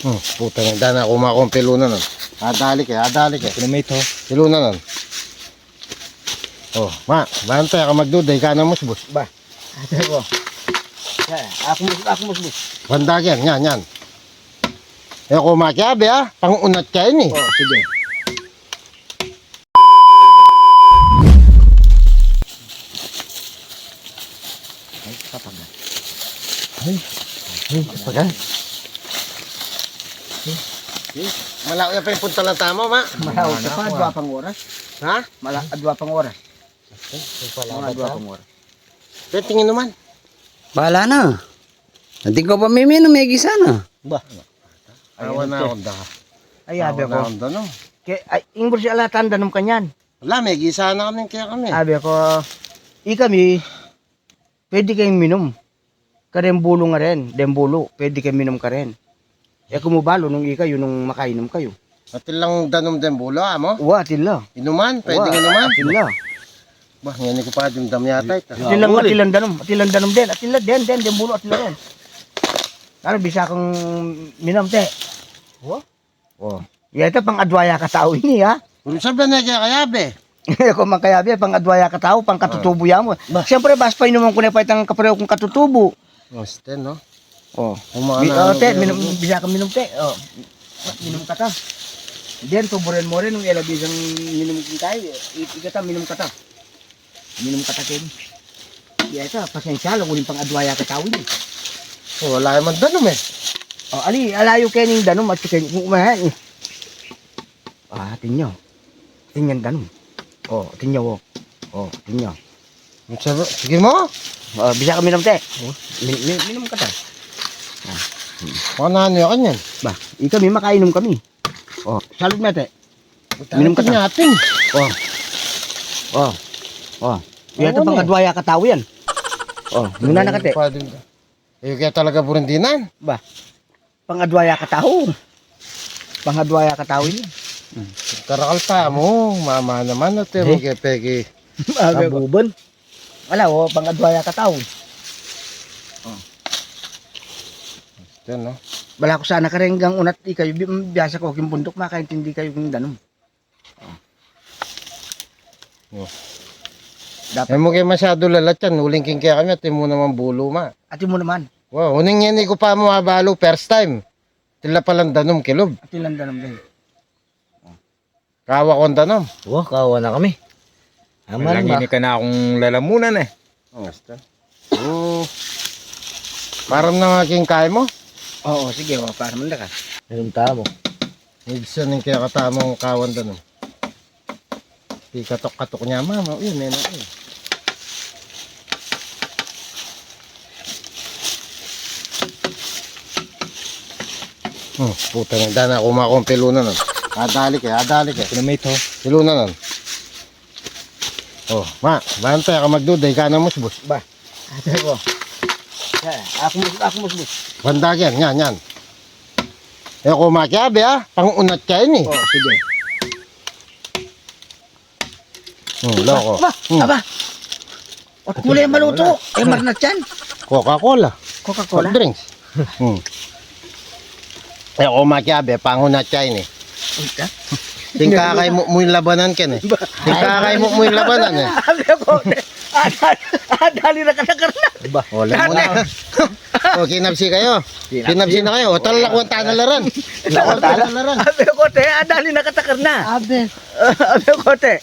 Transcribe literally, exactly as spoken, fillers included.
Hmm, putang ina, dana kumakong pilunan nun. Adali ke, adali ke. Ito na, mate, ho. Pilunan nun. Oh, ma, bante ka magduda, ika na musbus. Ba. Ate ko. Eh, aku mus-, aku musbus. Banda yan, yan, yan. E ko makiabe, ha? Pangunat ka ini. Oh, sige. Ay, kapaga. Ay, ay, kapaga. Malayo ya pa ing puntalan tamu, ma. Malayo ya pa, adwa pang oras. Ha? Mala-, adwa pang oras. Ay, ay, pala. Mga adwa pang oras. Pero tingin naman. Bahala na. Atin ko pa miminum, e gisa na. Ba. Awa na akong da. Ay, abe ko. Awa na akong da, no? Ke, ay, ing bursi alatan danum kanyan. Ala, me gisa na kami, kaya kami. Abe ko, ikami, pwede keng minum. Karen bulu ngaren, den bulu, pwede keng minum karen. E ku mu balu nung ikayu, nung makainum kayu. Atin lang danum den bulu, amo? Wa, atin la. Inuman? Pwede inuman? Atin la. Ba, ngeni ku pa dimdam yata ita. Atin lang, atin lang danum, atin lang danum den, atin la den, den, den bulu, atin la den. Lalu bisa kang minum, te. Wa? Oh. Ya, ita pang-adwa ya katau ini, ha? Ulu sa bene kaya kayabe. Ko mang kayabe, pang-adwa ya katau, pangkatutubu ya mu. Ba. Siyempre, bas pa inuman ku ne pa itang kapareho kung katutubu. Maste, no? Oh. Bi-, oh, te, minum, bisa ka minum, te. Oh. Minum ka ta. Den, tuburen mu rin, nung ela bisang minum keng kai, i-, ikata, minum ka ta. Minum ka ta keni. Ya, ita, pasensya la, uling pang-adwa ya katau ini. Oh, ala ya mang danum, e. Oh, ali, ala yu keni danum, at keni, kung umahan, e. Ah, atin ya. Atin yang danum. Oh, atin ya, oh. Oh, atin ya. Sige mu? Oh, bisa ka minum, te. Oh. Min-, min-, minum ka ta. Ah. Mana anu ya kanyan? Ba, ikami makainum kami. Oh, salud me, te. Minum ka ta. Atin. Oh. Oh. Oh. Ya, ita pang-adwa ya katau yan. Oh, minum na ka, te. Pwede. E, kaya talaga burin dinan. Ba. Pang-adwa ya katau. Pang-adwa ya katau ini. Karakal tamu, mama naman, ate, e, mu ke pegi. Abe ko. Abuban. Ala, o, pang-adwa ya katau. Oh. Yan, no? Bala ku sana kareng gang unat ikayu, bi-, biasa ko king bunduk, makaintindi kayu king danum. Oh. Dapat. E mu ke masyadu lalat yan, uling king kekami, atin mu naman bulu, ma. Atin mu naman. Wa, uling ngeni ku pa mu abalu, first time. Atin la palang danum kilub. Atin lang danum din. Kawa kong danum. Wa, kawa na kami. Aman ba? Malagi ni ka na akong lalamunan, e. Oh. Basta. Oh. Param na nga king kai mu? Oo, sige, o, param na ka. Minum tamu. Ibsan ning kekatamung kawan danum. Pikatok-katok ne, mama. Uy, mena, uy. Hmm, putang ina, dana kumakong pilunan nun. Adali ke, adali ke. Ito na, mate, ho. Pilunan nun. Oh, ma, bante ka magduda, ika na musbus. Ba, ate ko. Ya, aku mus-, aku musbus. Banda yan, yan, yan. E ku makiabe, ha? Pangunat ka ini. Oh, sige. Hmm, loko. Aba, hmm. Aba. At kulay malutu. E, marnat yan. Coca-Cola. Coca-Cola? Soft drinks. Hmm. E ku makiabe, pangunat ka ini. Ika? Tingkakay mu, mu ing labanan ken, e. Tingkakay mu, mu ing labanan, e. Abi ku, te, adal-, adali na katakarna. Ba, wala mu na. O, kinabsi kayu. Kinabsi na kayu. O, talakuan tana la ran. Talakuan tana la ran. Abi ku, te, adali na katakarna. Abi. Abi ku, te.